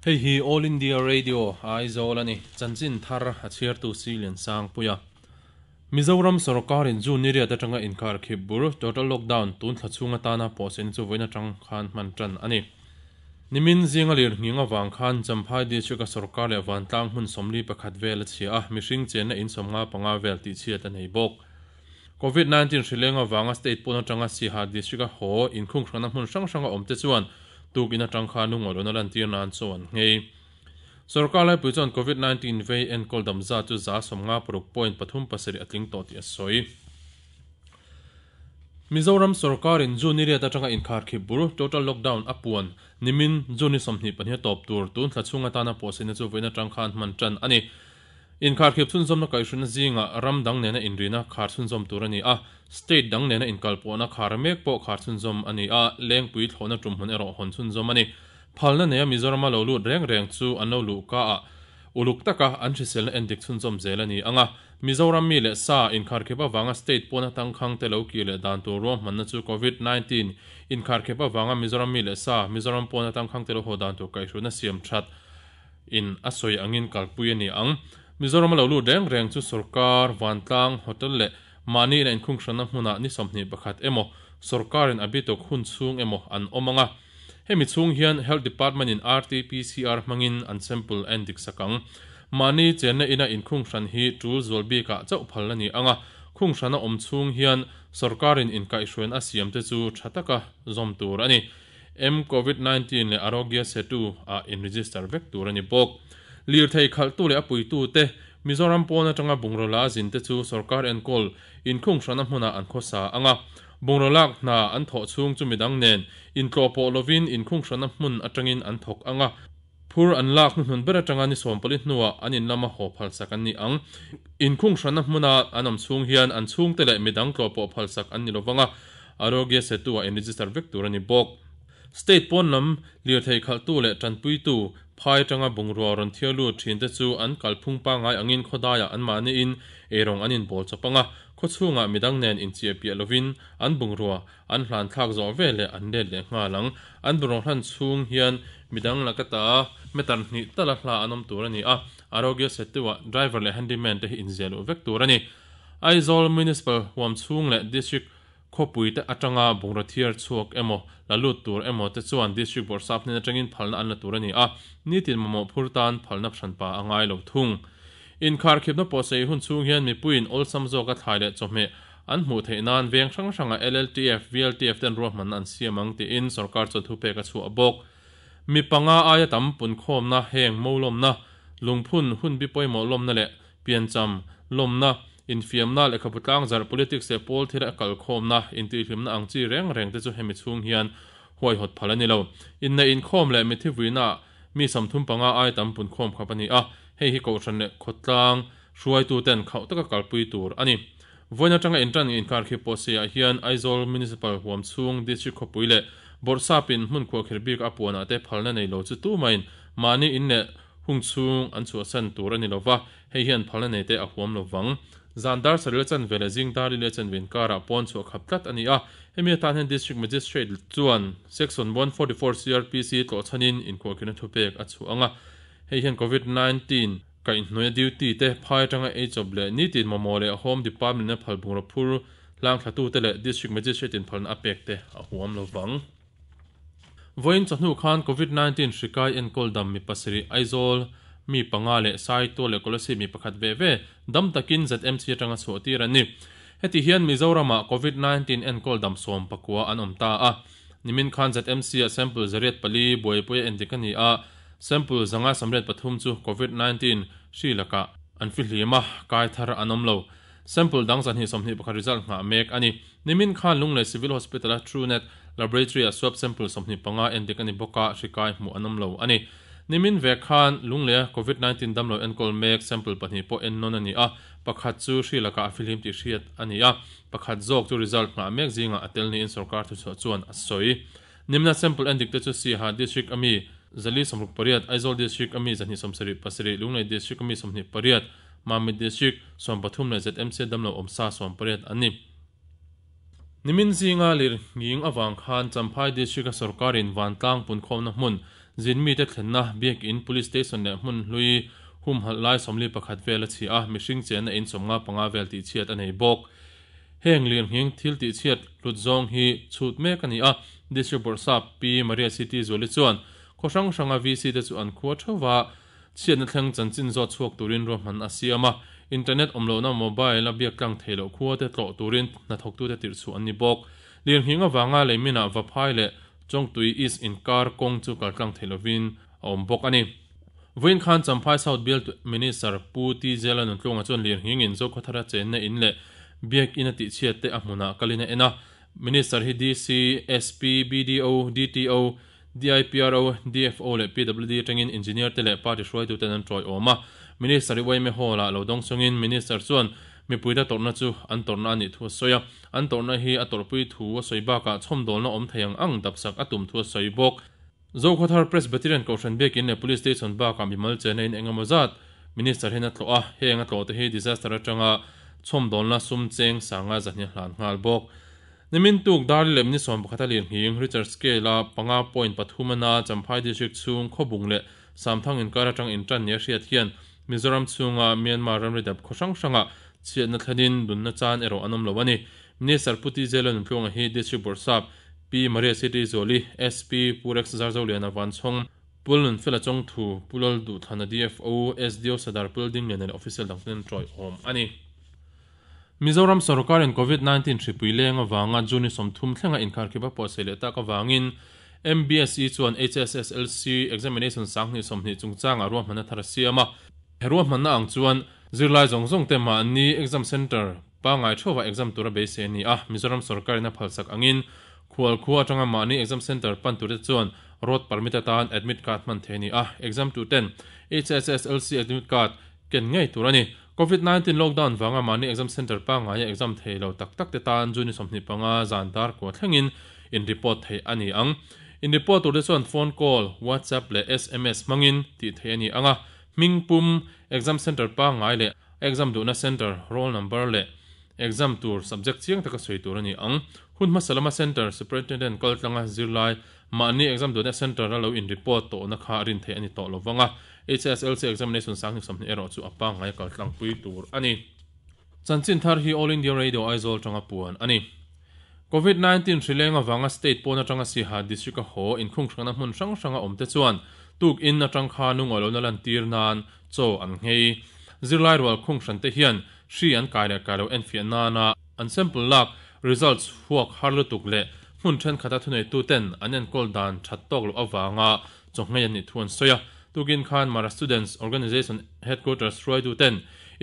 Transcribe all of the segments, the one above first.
Hei hi All India Radio, Aizawl a ni. Chanchin thar a chhiartu Si Liansangpuia. Mizoram sawrkarin June ni riat atanga inkharkhip bur, total lockdown, tun thla chhung atana pawhsehna chu vawiin atang khan hman tan a ni. Nimin zinga lir nghing avang khan Champhai District-a sawrkar leh vantlang hmun 41 vel a chhia a, mihring chenna in 55 vel tihchhiat a nei bawk. Covid 19 hrileng avanga state pawn atanga Siaha District-a haw inkhunghrana hmun hrang hranga awmte chuan tukin atang khan lungawihlawhna lantir nan chaw an nghei. Sawrkar laipui chuan Covid 19 vei enkawl dam zat chu 56.37 a tling tawh tih a sawi. Mizoram sawrkarin June ni riat atanga inkharkhip bur, total lockdown, a puan nimin June ni 22 a tawp tur tun thla chhung atana pawhsehna chu vawiin atang khan hman tan a ni. Inkharkhip chhunzawmna kaihhruina zingah ram dang nena inrina khar chhunzawm tur a ni a, state dang nena inkalpawhna khar mek pawh khar chhunzawm a ni a, lengpui thlawhna tum hmun erawh hawn chhunzawm a ni. Phalna neia Mizorama lo lut reng reng chu an lo luh ka ah uluk taka an hriselna endik chhunzawm zel a ni ang a, Mizoram mi leh sa inkharkhip avanga state pawna tangkhang te lo kir leh dan tur ruahmanna chu Covid 19 inkharkhip avanga Mizoram mi leh sa Mizoram pawna tangkhang te lo haw dan tur kaihhruina siam that in a sawi angin kalpui a ni ang. Mizoram a lo lut reng reng chu sorkar, vantlang, hotel leh mahni ina inkhunghranna hmunah ni 21 emaw sorkarin a bituk hun chhung emaw an awm ang a. Hemi chhung hian Health Department in RT-PCR hmangin an sample a endik sak ang. Mahni chenna ina inkhunghran hi tul zual bikah chauh phal a ni ang a, khunghrana awm chhung hian sorkarin inkaihhruaina a siamte chu tha taka zawm tur a ni. M Covid 19 leh Arogya Setu ah in register vek tur a ni bawk. Lirthei khalhtu leh a puitute, Mizoram pawn atanga bungraw la zin te chu sorkar enkawl inkhunghrana hmunah an khawsa ang a. Bungraw lak hna an thawh chhung chu midang nen intlawh pawh lovin inkhunghrana hmun atangin an thawk ang a. Phur an lak hnuhnun ber atanga ni 14 hnuah an in lama haw phalsak an ni ang. Inkhunghrana hmuna an awm chhung hian an chhungte leh midang tlawh pawh phalsak an ni lovang a. Arogya Setu ah in register vek tur a ni bawk. State pawn lam lirthei khalhtu leh tanpuitu phai atanga bungrua rawn thiar lut thin te chu an kalphung pangngai angin khawdaiah anmahniin eirawng an inbawl chawp ang a, khawchhungah midang nen inchiah piah lovin an bungrua an hlan thlak zawh ve leh an let leh nghal ang. An bungraw hlan chhung hian midang laka ta meter hnih tala hla an awm tur a ni a, Arogya Setu ah driver leh handyman te hi inziah luh vek tur a ni. Aizawl Municipal huam chhung leh District Khawpuite atanga bungraw thiar chhuak emaw, la lut tur emaw te chuan District Bawrhsap hnen atangin phalna an la tur a ni a, nitin mamawh phur tan phalna hranpa a ngai lo thung. Inkharkhipna pawhsei hun chhung hian mipuiin awlsam zawka thlai leh chawhmeh an hmuh theih nan veng hrang hranga LLTF, VLTF ten ruahmanna an siam ang tiin sorkar chuan thupek a chhuah bawk. Mi panga aia tam punkhawmna heng mo lawmna, lungphun hunbi pawimawh lawmna leh piancham lawmna, Infiamna, lehkhabu tlangzarh, politics leh pawl thil a kalkhawmna, intihhlimna ang chi reng reng te chu hemi chhung hian huaihawt phal a ni lo. Inneih inkhawm leh mitthi vuinaah mi 35 ai tam punkhawm khap a ni a, hei hi kohhran leh khawtlang hruaituten khauh taka kalpui tur a ni. Vawiin atanga intan inkarkhip pawhseiah hian Aizawl Municipal huam chhung District khawpui leh Bawrhsapin hmun khuahkhirh bik a puanah te phalna nei lo chu tumahin mahni in leh hung chhung an chhuahsan tur a ni lova, Hei hian phalna nei te a huam lo vang. Zan dar sarih la chanve leh zing dar li leh chanve inkarah pawn chhuah khap tlat a ni a. Hemi atan hian District Magistrate chuan Section 144 CrPC tlawhchhanin inkhuahkhirhna thupek a chhuah ang a. Hei hian Covid 19 kaihhnuaia duty te phai atanga ei chawp leh nitin mamawh leh Home Department-in a phal bungraw phur hlangthlatute leh District Magistrate-in phalna a pek te a huam lo vang. Vawiin chawhnu khan Covid 19 hri kai enkawl dam mi pasarih Aizawl mi panga leh Saitual leh Kolasib mi pakhat ve ve dam takin ZMC atanga chhuah tir an ni. Heti hian Mizoramah Covid 19 enkawl dam sawm pakua an awm ta a. Nimin khan ZMC ah sample 104 buaipui a endik a ni a, sample 583 chu Covid 19 hri lakah an fihlim a, kai thar an awm lo. Sample dang 221 result nghah mek a ni. Nimin khan Lunglei Civil Hospital-a Truenat Laboratory-ah swab sample 25 endik a ni bawk a, hri kai hmuh an awm lo a ni. Nimin ve khan Lungleia Covid 19 damlo enkawl mek sample pahnih pawh en nawn a ni a, pakhat chu hri lakah a fihlim tih hriat a ni a, pakhat zawk chu result nghah mek zingah a tel niin sorkar thuchhuah chuan a sawi. Nimna sample endik te chu Siaha District a mi 468, Aizawl District a mi 277, Lunglei District a mi 28, Mamit District 13 leh ZMC damlo awmsa 18 an ni. Nimin zinga lir nghing avang khan Champhai District-a sorkarin vantlang punkhawmna hmun Zin mite thlenna Biak In, Police Station leh hmun hlui humhalh lai 41 vel a chhi a, mihring chenna in 55 vel tihchhiat a nei bawk. Heng lirnghing thil tihchhiat hlut zawng hi chhut mek a ni a, District Bawrhsap Pi Maria City Zuali chuan khaw hrang hranga VC te chu an khua theuh a, chhiatna thleng chanchin zawt chhuak turin ruahman a siam a, internet awm lohna mobile a biak tlang thei loh khua te tlawh turin hnathawktute tirh chhuah an ni bawk. Lirnghing avanga leiminah Vaphai leh Chawngtui East inkar kawng chu kaltlang thei lovin a awm bawk a ni. Vawiin khan Champhai South Bialtu Minister Pu TJ Lalnuntlunga chuan lirnghingin Zokhawthara chenna in leh Biak In a tihchhiat te a hmunah kalin a en a. Minister hi DC, SP, BDO, DTO, DIPRO, DFO leh PWD atangin Engineer te leh party hruaituten an tawiawm a. Minister i yma Hall-ah lo dawng chungin Minister chuan mipuite tawrhna chu an tawrhna a nih thu a sawi a. An tawrhna hi a tawrhpui thu a sawi bakah chhawmdawlna awm thei ang ang dapsak a tum thu a sawi bawk. Zokhawthar Presbyterian Kohhran Biakin leh Police Station bakah mimal chena in engemaw zat Minister hian a tlawh a, heng a tlawhte hi disaster atanga chhawmdawlna sum cheng sanga zahni a hlan nghal bawk. Nimin tuk Darli leh Ni 11 a lirnghing Richter Scale a panga point pathum a na Champhai District chhung Khawbung leh Samthang inkar atang intan nia hriat hian Mizoram chhunga Myanmar ramri dap khaw hrang hrangah chhiatna thlenin nunna chan erawh an awm lo a ni. Minister Pu TJ Lalnuntluanga hi District Bawrhsap Pi Maria City Zuali, SP Pu Rex Zarzoliana Vanchhawng, Pu Lalnunfela Chawngthu, Pu Lalduhthana DFO, SDO Sadar Pu Laldingliana leh Official dangten an tawiawm a ni. Mizoram sawrkarin Covid 19 hripui leng avanga June 30 thlenga inkharkhip a pawhsei leh tak avangin MBSE chuan HSSLC examination 2020 chungchangah ruahmanna thar a siam a. He ruahmanna ang chuan zirlai zawng zawng te mahni exam centre pangngai theuhah exam tura beisei a ni a. Mizoram sawrkarin a phalsak angin khual khua atanga mahni exam centre pan turte chuan road permit atan admit card hman thei a ni a. Exam tuten HSSLC admit card ken ngei tur a ni. Covid 19 lockdown vanga mahni exam centre pangngaia exam thei lo tak tak te tan June 25 zan dar kua thlengin in report thei a ni ang. In report tur te chuan phone call, WhatsApp leh sms hmangin tih theih a ni ang a. Hming pum, exam centre pangngai leh a exam duhna centre roll number leh exam tur subject chiang taka sawi tur a ni ang. Hun hmasa lama centre superintendent kal tlanga zirlai mahni exam duhna centre a lo in report tawhna kha rin theih a ni tawh lovang a. HSLC examination 2020 erawh chu a pangngai kal tlangpui tur a ni. Chanchin thar hi All India Radio Aizawl atanga puan a ni. Covid 19 hrileng avanga state pawn atanga Siaha district a haw inkhunghrangna hmun hrang hranga awmte chuan tuk in atang kha nungawi lohna lantir nan chaw an nghei. Zirlai rual khunghran te hian hri an kai leh kai lo enfiah nana an sample lak results huak har lutuk leh hmun thenkhat a thuneitu ten an enkawl dan that tawk loh avanga chaw nghei an nih thu an sawi a. Tukin khan Mara Students Organisation Headquarters hruaitu ten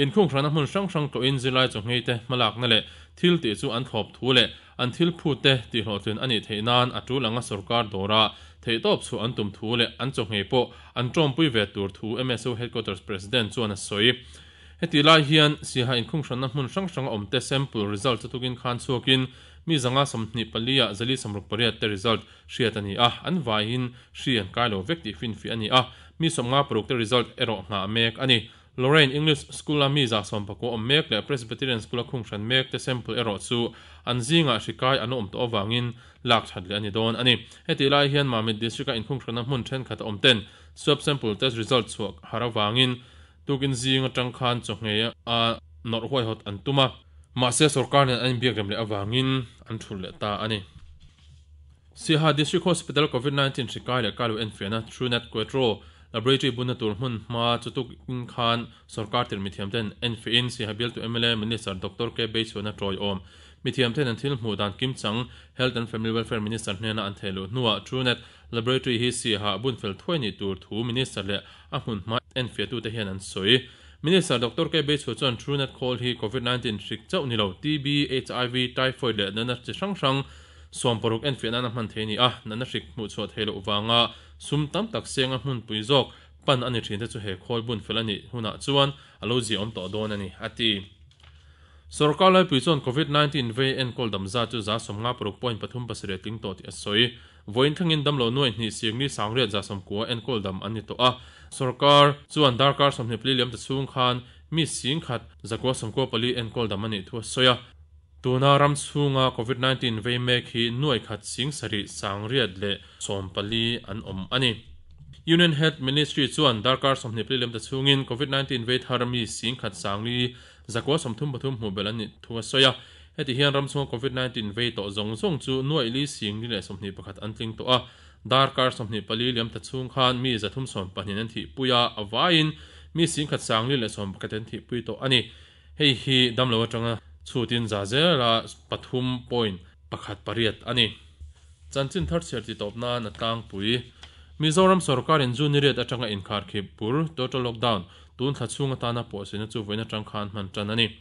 inkhunghrana hmun hrang hrang tlawhin zirlai chaw nghei te hmalakna leh thil tih chu an thlawp thu leh an thil phut te tihhlawhtlin a nih theih nan a tul anga sorkar dawra theihtawp chhuah an tum thu leh an chaw nghei pawh an tawmpui ve tur thu MSO Headquarters President chuan a sawi. Heti lai hian Siaha inkhunghranna hmun hrang hranga awmte sample result chu tukin khan chhuakin mi 124 ah 468 te result hriat a ni a, an vaiin hri an kai lo vek tih finfiah a ni a, mi 56 te result erawh nghah mek a ni. Lorraine English School-a mi 19 awm mek leh Presbyterian School-a khunghran mek te sample erawh chu an zingah hri kai an awm tawh avangin lak that leh a ni dawn a ni. Hetih lai hian Mamit District-a inkhunghranna hmun thenkhat a awm ten swab sample test result chhuah har avangin tukin zing atang khan chawhngei a nawrh huaihawt an tum a, mahse sorkar nen an inbiak rem leh avangin an thulh leh ta a ni. Siaha District Hospital Covid 19 hri kai leh kai lo enfiahna Truenat Quetro Laboratory bunna tur hmun hma chu tukin khan sorkar tirh mithiam ten enfiahin Siaha bialtu mla Minister Doctor K Beichhuana tawiawm mithiam ten an thil hmuh dan kimchang Health and Family Welfare Minister hnena an theh luh hnuah Truenat Laboratory hi Siaha bun fel thuai nih tur thu Minister leh a hmun hma enfiahtute hian an sawi. Minister Doctor K Beichhua chuan Truenat khawl hi Covid 19 hrik chauh ni lo TB, HIV, Typhoid leh natna chi hrang hrang 60 enfiah nana hman thei a ni a, natna hrik hmuh chhuah thei loh vanga sum tam tak senga hmunpui zawk pan a ni thin te chu he khawl bun fel a nih hunah chuan a lo ziahawm tawh dawn a ni, a ti. Sorkar laipui chuan Covid 19 vei enkawl dam zat chu 56.37 tling tawh tih a sawi. Vawiin thlengin damlo nuai hnih singli sangriat 90 enkawl dam an ni tawh a. Sorkar chuan darkar 24 liam ta chhung khan mi 10,000 194 enkawl dam a nih thu a sawi a. Tuna ram chhunga Covid 19 vei mek hi nuai khat 7,614 an awm a ni. Union Health Ministry chuan darkar 24 lem ta chhungin Covid-19 vei thar mi 10,000 sangli zakua 33 hmuh belh an nih thu a sawi a. Heti hian ram chhunga Covid-19 vei tawh zawng zawng chu nuaih li sing li leh 21 an tling tawh a. Darkar 24 liam ta chhung khan mi 312 an thihpui a, a vaiin mi 10,000 sangli leh 11 an thihpui tawh a ni. Hei hi damlo atanga chhutin za zela pathum point pakhat pariat a ni. Chanchin thar chhiar ti tawp nan a tlangpui. Mizoram sorkarin June ni riat atanga inkharkhip bur, total lockdown, tun thla chhung atana pawhsina chu vawiin atang khan hman tan a ni.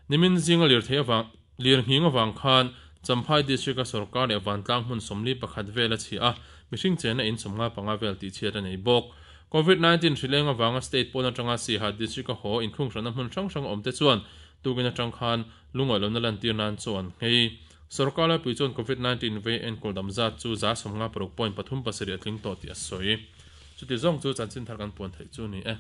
Nimin zinga lirthei avang lirnghing avang khan Champhai District-a sorkar leh vantlang hmun 41 vel a chhia a, mihring chenna in 55 vel tihchhiat a nei bawk. Covid-19 hrileng avanga state pawn atanga Siaha District-a haw inkhunghrana hmun hrang hrang awmte chuan tukin atang khan lungawihlawmna lantir nan chaw an nghei. Sorkar laipui chuan Covid-19 vei enkawl dam zat chu 56 point pathum pasarih a tling tawh tih a sawi. Chuti zawng chu chanchin thar kan puan theih chu a ni e.